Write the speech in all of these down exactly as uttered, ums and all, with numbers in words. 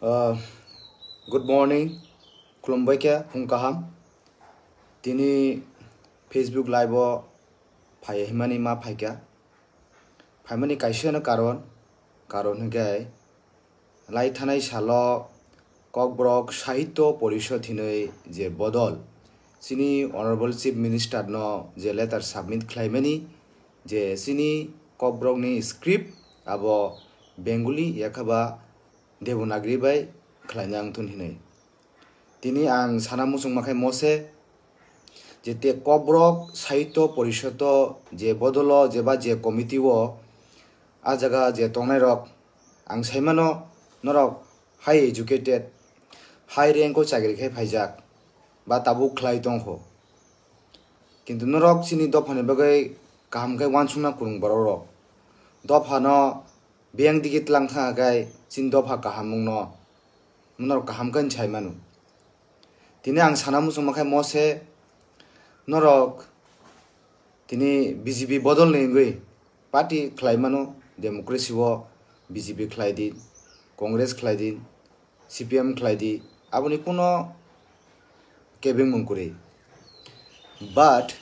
Uh, good morning, khulumbai kha, phung kaham. Tini Facebook live o phai himani ma phaikha. Phaimani kaisa no karon, karon hwnkhe lai thanai salo Kokborok Sahitya Porishod hinwi je bodol chini Honorable Chief Minister no je letter submit khlaimani je chini Kokborok ni script abo Bengali yakhaba Devanagari bai khlaina wngthun hinwi. Tini ang sana muchungma khai mose je te Kokborok Sahitya Porishod o je bodolo jeba je committee o a jaga je tongnai rok ang saimano norok high educated, high rank o chakri khai phaijak ba tabuk khlai tongkho. Kintu norok chini dophani bagwi kaham khe uansukna kwrwng borok rok. Dophano biyang digi tlang thangkha khe chini dopha kaham wngno norok kaham khe sai mano. Tini ang sana muchungma khe mose norok tini B J P bodol ni wngwi party khlai mano, democracy o B J P khlai di, Congress khlai di, C P M khlai di, aboni kuno kebengmung kwrwi. But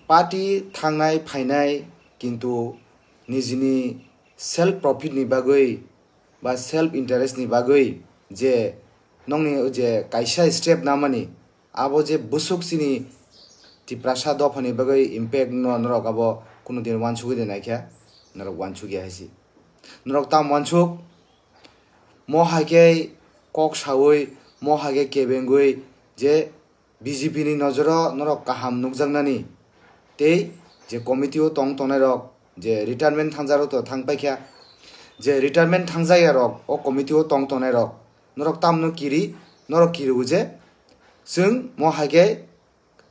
party thangnai phainai kintu nijini self profit ni bagwi ba self interest ni bagwi je nongni je kaisa step namani abo je bwswk chini Tiprasa dophani bagwi impact no norok abo kuno din uansugwi de naikha, norok uansukya hai se. Norok tam uansuk, mo hai khe kok saui, mo hai khe kebengwi je B J P ni nojoro norok kaham nukjaknani tei je committee o tong tongnai rok je retirement thangjakrok to thang paikha, je retirement thangjaya rok o committee o tong tongnai rok norok tamno kiri, norok kiriu je chwng mo hai khe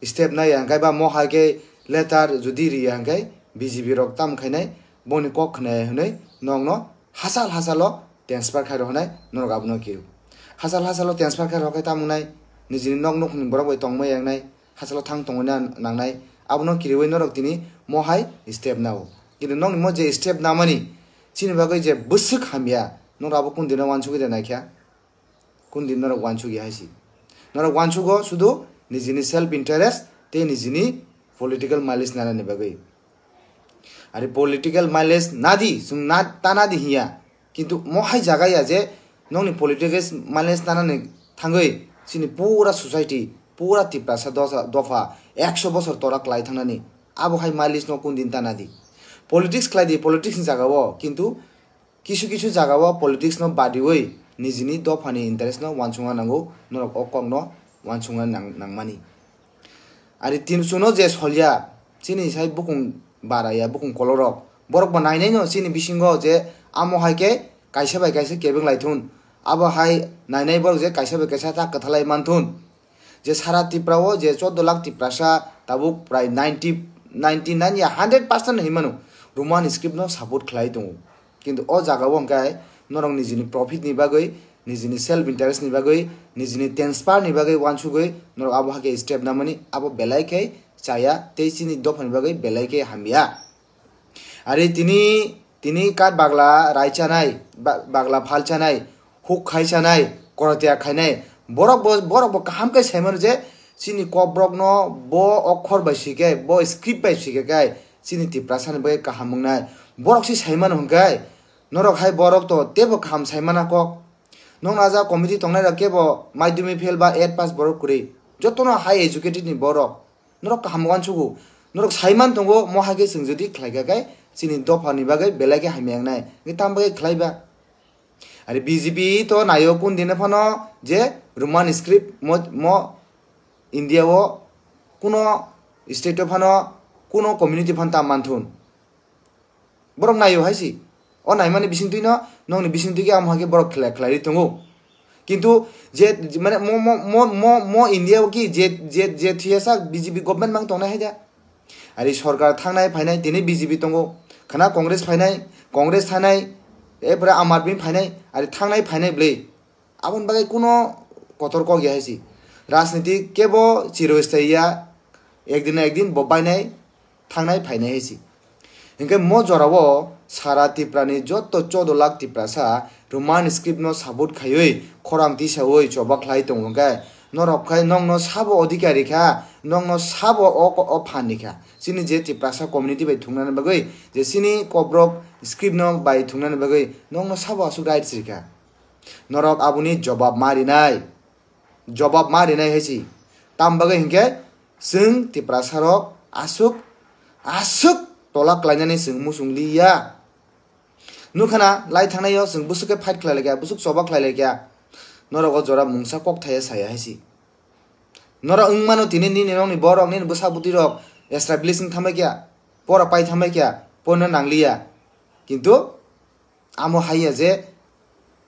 step nai ya hwnkhe ba mo hai khe letter jodi ri ya hwnkhe B J P rok tam khainai boni kok khwnai hwnwi nokno hachal hachalo transfer khai rw hwnai norok abono kiriu. Hachal hachalo transfer khai rw khe tamo wngnai nijini nok nukhungni borok bai tongma yangnai hachalo thang tongwi na nangnai abono kiriui norok tini mo hai step nao. Kintu nokni mo je step namani chini bagwi je bwswk hamya norok abo kundina uansugwi de naikha. Kundi norok uansukya hai se. Norok uansugo sudu nijini self interest tei nijini political mileage nanani bagwi. Ari political mileage nadi, chwng na, ta nadi hiya. Kintu mo hai jaga ya je nokni political mileage nanani thangwi chini pura society, pura Tiprasa dosa, dopha ekso bosor tora klai thangnani. Abo hai mileage no kundin ta nadi. Politics khlai di, politics ni jaga o, kintu kisu kisu jaga o politics no badiui nijini dophani interest no uansukna nango, norok o kok no uansukna nang-, nangmani. Ari tin chuno je solya, chini sai bukung bara ya, bukung kolorok, borok bo nainai no chini bisingo je amo hai khe kaisa bai kaisa kebeng lai thun, abo hai nainai borok je kaisa bai kaisa ta kwthalai man thun. Je sara Tripura o je chordo lakh Tiprasa tabuk prai ninety, ninety nine ya hundred percent hinwi mano Roman script no support khlai tongo. Kintu o jaga o hwnkhe norok nijini profit ni bagwi, nijini self interest ni bagwi, nijini transfer ni bagwi uansugwi norok abo hakhe step namani abo belai khe chaya tei chini dophani bagwi belai khe hamya. Ari tini, tini kat bagla rai chanai, ba-, bagla phal chanai, huk khai chanai, korotia khainai, borok bo, borok bo kaham khe sai mano je chini kokborok no bo okhor bai swi khe, bo script bai swi khe khe chini Tiprasa ni bagwi kaham wngnai. Borok se sai mano hwnkhe norok hai borok to teibo kaham sai mana kok. Nokno aja committee tongnai rok kebo madhyamik fail ba eight pass borok kwrwi, jotono high educated ni borok. Norok kaham uansugo. Norok saiman tongo, mo hai khe chwng jodi khlai kha khe chini dopha ni bagwi belai khe hamya wngnai. Hwnkhe tam bagwi khlai ba? Ari B J P to naio kun dine phano je Roman script mo, mo India o kuno state o phano kuno community phano ta manthun. Borok naio hai si. O naimani bisingtwi no, nokni bisingtwi khe amo hai khe borok khlai, khlai ri tongo. Kintu je, je, mane mo, mo, mo, mo, mo India o ki je, je, je thiyasa B J P government mang tongnai hai da. Ari sorkar thangnai phainai tini B J P tongo. Khana Congress phainai, Congress thanai, epore Aam Aadmi phainai, ari thangnai phainai bwlwi. Aboni bagwi kuno kotor kok ya hai si. Rajniti kebo chirosthai ya, ekdin na ekdin bo bainai, thangnai phainai hai si. Hinkhe mo jorao sara Tiprani jotto chodo lakh Tiprasa Roman script no support khaiwi khorang tisawi choba khlai tongo hinkhe norok khai nokno sabo odhikar rikha, nokno sabo o, o phan rikha. Chini je Tiprasa community bai thungnani bagwi, je chini kokrok script no bai thungnani bagwi nokno sabo aswk rights rikha. Norok aboni jobab ma rinai. Jobab ma rinai hai si. Tam bagwi hinkhe chwng Tiprasa rok aswk, aswk tola klainani chwng muchung liya. Nukhana lai thangnai o chwng bwswk khe fight khlai laikha, bwswk choba khlai laikha. Norok o jora mungsa kok thaya saya hai si. Norok wng mano tini nini nokni borok nini bwsa bwtwi rok establish wng thambai kha, pora pai thambai kha, porna nangliya. Kintu amo haiya je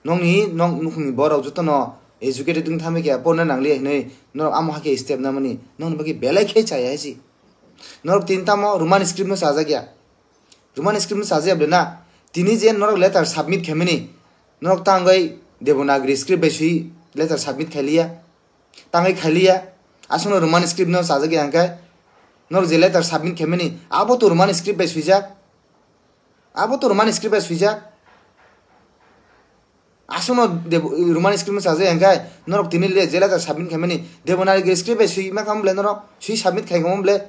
nokni nok nukhungni borok jotono educated wng thambai kha, porna nangliya hinwi norok amo hakhe step namani nokni bagwi belai khe chaya hai si. Norok tini tamo Roman script no chajak ya. Roman script no chajak ya bwle na. Tini je norok letter submit khaimani norok tangwi Devanagari script bai swi letter submit khailiya. Tangwi khailiya. Aswkno Roman script no chajak ya hwnkhe norok je letter submit khaimani abo to Roman script bai swijak. Abo to Roman script bai swijak. Aswkno Dev-, Roman script no chajak ya hwnkhe norok tini le je letter submit khaimani Devanagari script bai swi ma khamu ble norok swi submit khai khamu ble.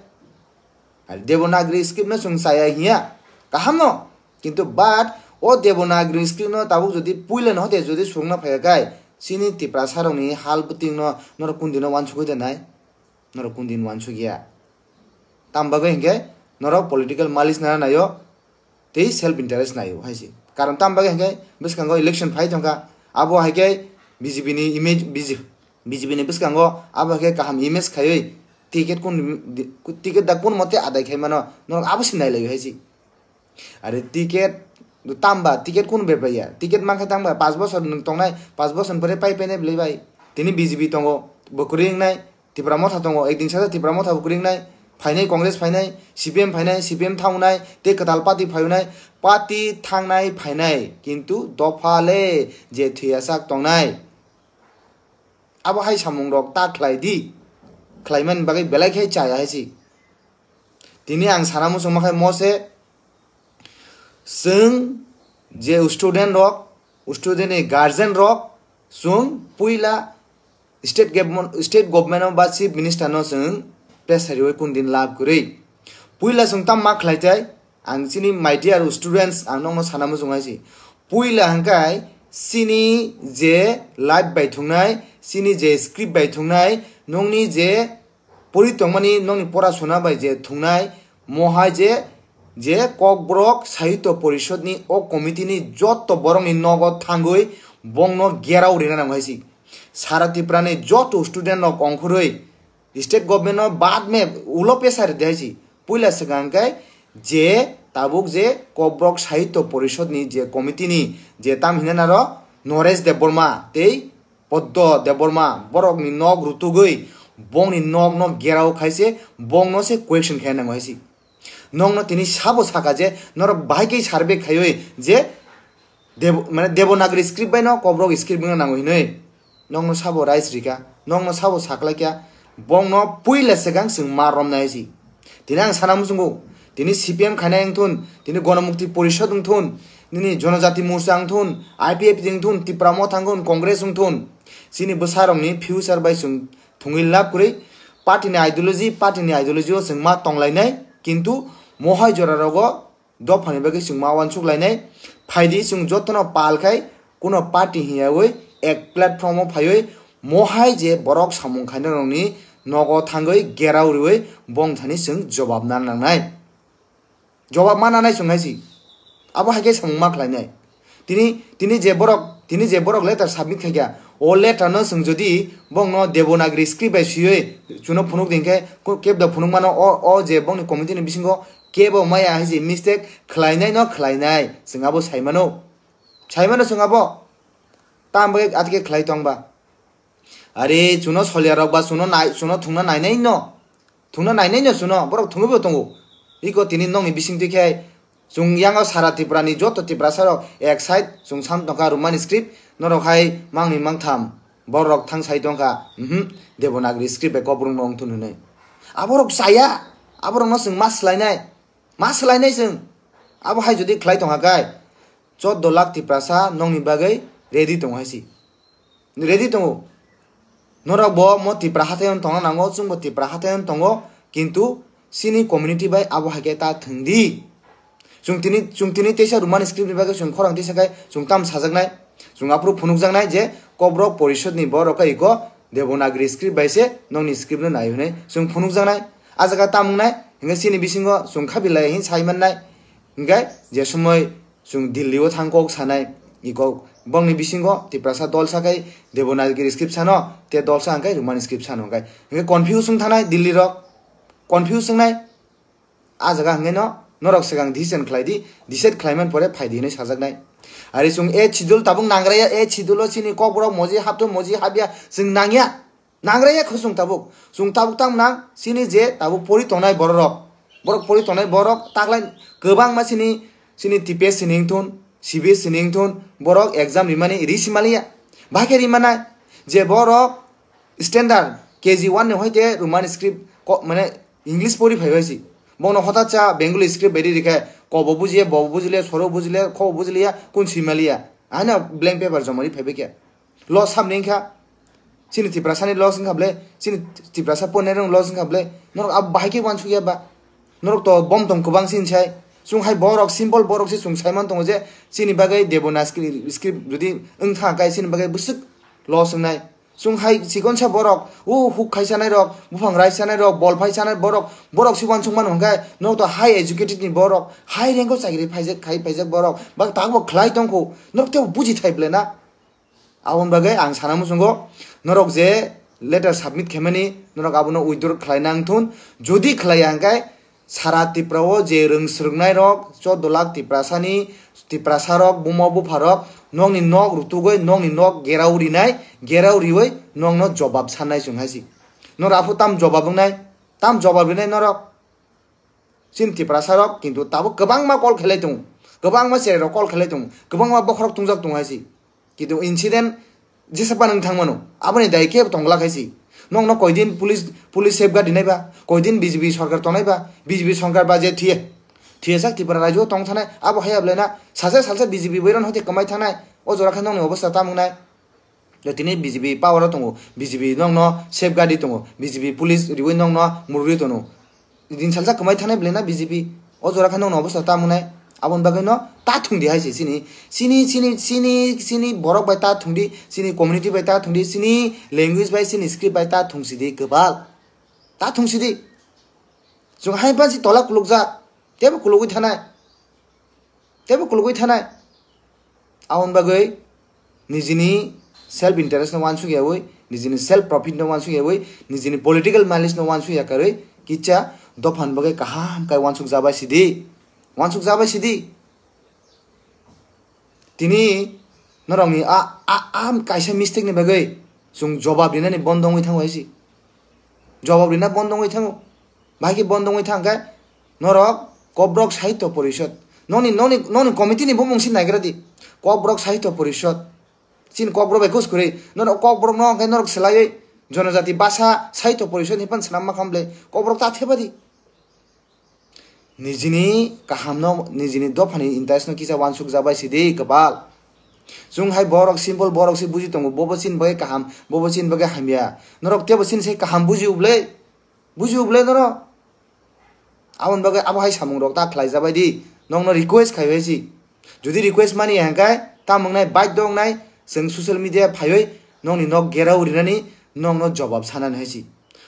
Devanagari script no chwng chaya hiya. Kaham no. Kintu but o Devanagari script no tabuk jodi puila no hote jodi swrwngna phaiya kai chini Tiprasa rokni hal bwtwing no norok kundino wansugwi da nai? Norok kundin wansugya. Tam bagwi hinkhe norok political malis nana naio tei self interest naio hai se. Karon tam bagwi hinkhe bwskango election phai tongkha. Abo hai khe B J P ni image, B J P, B J P ni bwskango abo hai khe kaham image khaiwi ticket kun, ticket da kun mote adai khai mano norok abo se nailaio hai se. Are ticket tamba ticket kun bebaiya ticket mankha tamba pas bosor nwng tongnai pas bosor pore pai painai bwlai bai tini B J P tongo bo kwrwi wngnai Tipra motha tongo ekdin sasa Tipra motha bo kwrwi wngnai phainai Congress phainai C P M phainai C P M thangnai tei kwtal party phainai party thangnai phainai kintu dopha le je thwiyasak tongnai abo hai samung rok ta khlai di khlaimani bagwi belai khe chaya hai si. Tini ang sana muchungma khai mo se chwng je student rok, student ni guardian rok chwng puila state government, state government o ba chief minister no chwng pressure riwi kun din lab kwrwi. Puila chwng tam ma khlai tai, ang chini my dear students ang nokno sana muchung hai si. Puila hwnkhe chini je life bai thungnai, chini je script bai thungnai, nokni je pori tongmani nokni pora sona bai je thungnai mohai je je Kokborok Sahitya Porishod ni o committee ni joto borok ni nogo thangwi bongno gerao rina nango hai si. Sara Tripura ni joto student rok ongkhorwi state government no bad me ulo pesa ridi hai si. Puila swkang khe je tabuk je Kokborok Sahitya Porishod ni je committee ni je tam hinanaro Noresh Debbarma tei Poddo Debbarma borokni nok rutugwi bongni nokno gerao khaise bongno se question khe nango hai si. Nokno tini sabo saka je norok bahai khe survey khaiwi je Dev-, mane Devanagari script bai no Kokborok script no nango hinwi. Nokno sabo rights rika, nokno sabo saklaikya, bongno puila swkang chwng ma romnai si. Tini ang sana muchungo, tini C P M khainai wngthun, tini Gonomukti Porishod wngthun, nini Jonojati Morcha wngthun, I P F T wngthun, Tipra Motha wngthun, Congress wngthun. Chini bwsarokni future bai chwng thwngwi lab kwrwi. Party ni ideology, party ni ideology o chwng ma tonglainai, kintu mohai jora rogo dophani bagwi chwng ma uansuk lainai. Phaidi chwng jotono pal khai kuno party hiyawi ek platform o phaiwi mohai je borok samung khainai rokni nogo thangwi gerao riwi bongthani chwng jobab nang nangnai. Jobab ma nanai chwng hai si. Abo hai khe samung ma khlainai. Tini, tini je borok, tini je borok letter submit khaikha, o letter no chwng jodi bongno Devanagari script bai swiwi chuno phunuk di hinkhe, ko-, kebda phunuk mano o, o je bongni committee ni bisingo kebo maya hai si mistake khlainai no khlainai, chwng abo sai mano. Sai mano chwng abo. Tamo atike khlai tong ba. Are chuno solya rok ba chuno nai, chuno thungna nainai no. Thungna nainai no chuno, borok thungwi bo tongo. Iko tini nokni bising twi khe chwng yango sara Tripura ni joto Tiprasa rok ek side chwng sam tongkha Roman script, norok hai mangni mangtham borok thang sai tongkha, mhm, Devanagari script bai Kokborok no wngthun hinwi. Aborok chaya, aborok no chwng ma swlainai, ma swlainai chwng. Abo hai jodi khlai tongha kai, chordo lakh Tiprasa nokni bagwi ready tongo hai si. Ready tongo. Norok bo mo Tipra hathai-o tongna nango, chwngbo Tipra hathai-o tongo, kintu chini community bai abo hai khe ta thwng di. Chwng tini, chwng tini teisa Roman script ni bagwi chwng khorang tisa khai chwng tam sajaknai, chwng aphuru phunukjaknai je Kokborok Porishod ni borok khe iko Devanagari script bai se nokni script no nai hwnwi chwng phunukjaknai. A jaga tam wngnai, hwnkhe chini bisingo chwng khabilai hin sai mannai. Hwnkhe je somoi chwng Delhi o thang kok sanai, iko bongni bisingo Tiprasa dol sakai Devanagari script sano, te dol sa hwnkhe Roman script sano hwnkhe. Hwnkhe confuse wng thanai Delhi rok, confuse wngnai. A jaga hwnkhe no norok swkang decision khlai di, decide khlai man pore phai di hinwi sajaknai. Ari chwng eighth schedule tabuk nangraya, eighth schedule o chini Kokborok moji hapto moji hapya chwng nangya. Nangraya kho chwng tabuk. Chwng tabuk tamo nang chini je tabuk pori tongnai bororok. Borok pori tongnai borok taklai kwbangma chini, chini T P S C ni wngthun, C B S C ni wngthun, borok exam rimani ri simaliya. Bahai khe rimanai je borok standard K G one ni hoite Roman script ko-, mane English pori phaibai si. Bono hothat cha Bengali script bai ri rikhe, ko bo bujiya, bo bo bujiliya, soro bujiliya, kho bo bujiliya, kun simaliya. Haino blank paper joma ri phaibai khe. Loss hamni wngkha. Chini Tiprasani loss wngkha ble, chini Tiprasa pornairokni loss wngkha ble. Norok abo bahai khe uansukya ba? Norok to bom tong kwbang sini sai. Chwng hai borok simple borok se chwng saiman tongo je chini bagwi Devanagari script jodi wngkha kai chini bagwi bwswk loss wngnai. Chwng hai chikonsa borok, o huk khai chanai rok, buphang rai chanai rok, bol phai chanai borok, borok se uansuk mano hwnkhe norok to high educated ni borok, high rank o chakri phaijak khai phaijak borok, bak tabuk khlai tongkho, norok tebo buji thai ble na? Aboni bagwi ang sana muchungo, norok je letter submit khaimani, norok abono withdraw khlai nang thun. Jodi khlai ya hwnkhe, sara Tripura o je rwng swrwngnairok, chordo lakh Tiprasani, Tiprasarok, buma bupharok, nokni nok rutugwi, nokni nok gerao rinai, gerao riwi nokno jobab sannai chwng hai si. Norok aphuru tam jobab wngnai, tam jobab rinai norok? Chini Tiprasa rok kintu tabuk kwbangma call khelai tongo, kwbangma cherai rok call khelai tongo, kwbangma bokhorok tungjak tongo hai si. Kintu incident jesa pa nwng thang mano, aboni dai khe tong glak hai si. Nokno koidin police, police safeguard rinai ba, koidin B J P sorkar tongnai ba, B J P sorkar ba je thiye, thiye sak Tripura rajyo tong thanai, abo haya belai na sacha salsa B J P boiron hoite kwmai thanai, o jora khe nokni obostha tamo wngnai. Tei tini B J P power o tongo, B J P nokno safeguard tongo, B J P police riwi nokno murwi tono. Din salsa kwmai thanai belai na B J P. O jora khe nokno obostha tamo wngnai. Aboni bagwi no ta thung di hai se chini, chini, chini, chini, chini borok bai ta thung di, chini community bai ta thung di, chini language bai, chini script bai ta thung si di kwbal. Ta thung si di. Chwng hai pansi tola kulukjak, tebo kulugwi thanai. Tebo kulugwi thanai. Aboni bagwi nijini self interest no uansuk yawi, nijini self profit no uansuk yawi, nijini political malice no uansuk yakarwi, kicha dophani bagwi kaham kai uansuk jabai sidi. Uansuk jabai sidi. Tini norokni a, a, a kaisa mistake ni bagwi chwng jobab rinani bondo wngwi thango hai si. Jobab rina bondo wngwi thango. Bahai khe bondo wngwi thang khe norok Kokborok Sahitya Porishod. Noni, noni, noni committee ni bumung si naigra di. Kokborok Sahitya Porishod. Chini Kokborok bai kus kwrwi. Norok Kokborok no hwnkhe norok swlaiwi Jonojati Basa Sahitya Porishod ni phan swnam ma khamle. Kokborok ta theba di. Nijini kahamno, nijini dophani interest no kisa uansuk jabai sidi kwbal. Chwng hai borok simple borok se buji tongo, bobo chini bagwi kaham, bobo chini bagwi hamya. Norok tebo chini se kaham buji uble, buji uble norok. Aboni bagwi abo hai samung rok ta khlai jabai di. Nokno request khai bai si. Jodi request mani ya hwnkhe, tamo wngnai, baidho wngnai, chwng social media phaiwi nokni nok gerao rinani nokno jobab sanani hai si.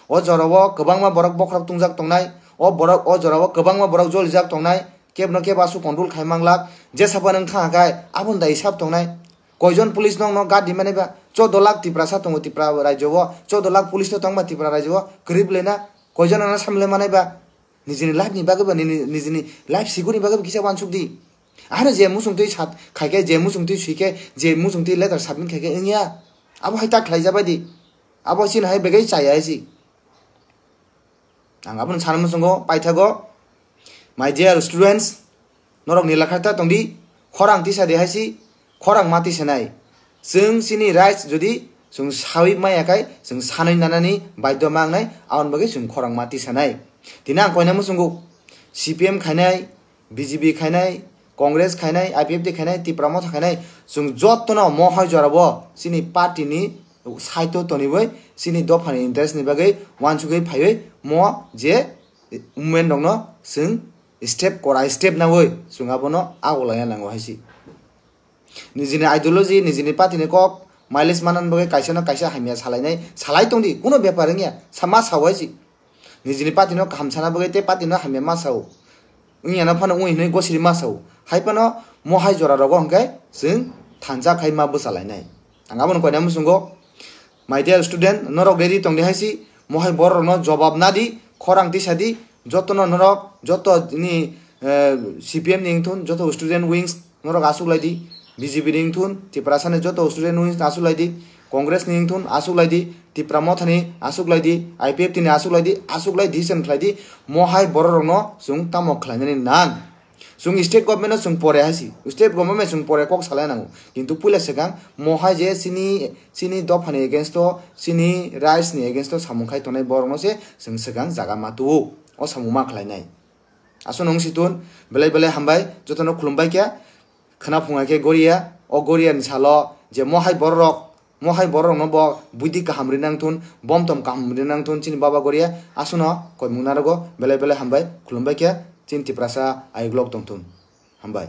O jorao kwbangma borok bokhorok tungjak tongnai, o borok, o jorao kwbangma borok jolijak tongnai, kebno kebo aswk control khai manglak, jesa phano wngkha hwnkhe aboni dai hisab tongnai. Koijon police nokno guard rimani ba, chordo lakh Tiprasa tongo Tripura rajyo o, chordo lakh police no tongba Tripura rajyo o, kwrwi bwlai na, koijon ano samle manai ba? Nijini life ni bagwi ba, nini, nijini life secure ni bagwi ba kisa uansuk di. Ano je muchung twi sat khaikhe, je muchung twi swikhe, je muchung twi letter submit khaikhe wngya. Abo hai ta khlai jabai di. Abo chini hai begwi chaya hai si. Ang abono sana muchungo paithago. My dear students, norok ni lakha ta tongdi, khorang tisa di hai si, khorang ma tisa nai. Chwng chini rights jodi chwng sawi maya khai, chwng sanwi nanani baidho ma wngnai, aboni bagwi chwng khorang ma tisa nai. Tini ang koina muchungo, C P M khainai, B J P khainai, Congress khainai, I P F T khainai, Tipra Motha khainai, chwng jotono mohai jorabo chini party ni side o toniwi chini dopha ni interest ni bagwi wansugwi phaiwi mo je movement rokno chwng step korai step nawi chwng abono agulai nango haisi. Nijini ideology, nijini party ni kok mileage manani bagwi kaisa no kaisa hamya salainai, salai tongdi, kuno bepar wngya, sa ma sao haisi. Nijini party no kaham sana bagwi tei party no hamya ma sao. Wngya no phano wngwi hinwi gosiri ma sao. Hai phano mohai jora rogo hwnkhe chwng thansa khai ma bwsalainai. Ang abono koina muchungo, my dear student, norok ready tongdi haisi, mohai borok rokno jobab nadi, khorang tisadi, jotono norok, joto ni, eh, C P M ni wngthun, joto student wings, norok asuk lai di, B J P ni wngthun, Tiprasa ni joto student wings asuk lai di, Congress ni wngthun asuk lai di, Tipra Motha ni asuk lai di, I P F T ni asuk lai di, asuk lai di, sen khlai di, mohai borok rokno chwng tamo khlainani nan. Chwng state government no chwng pore haisi, state government chwng pore kok salai nango, kintu puila swkang mohai je chini, chini dopha ni against o, chini rights ni against o samung khai tongnai borok no se chwng swkang jaga ma tuo, o samung ma khlainai. Aswk nung si tun, belai belai hambai, jotono khulumbai khe, khwna phunga khe goria, o goria ni salo je mohai borok, mohai borok no bo buidi kaham ri nang thun, bom tom kaham ri nang thun, chini baba goria, aswkno koimung narogo, belai belai hambai, khulumbai khe, chini Tiprasa ayuk lok tong thun. Hambai.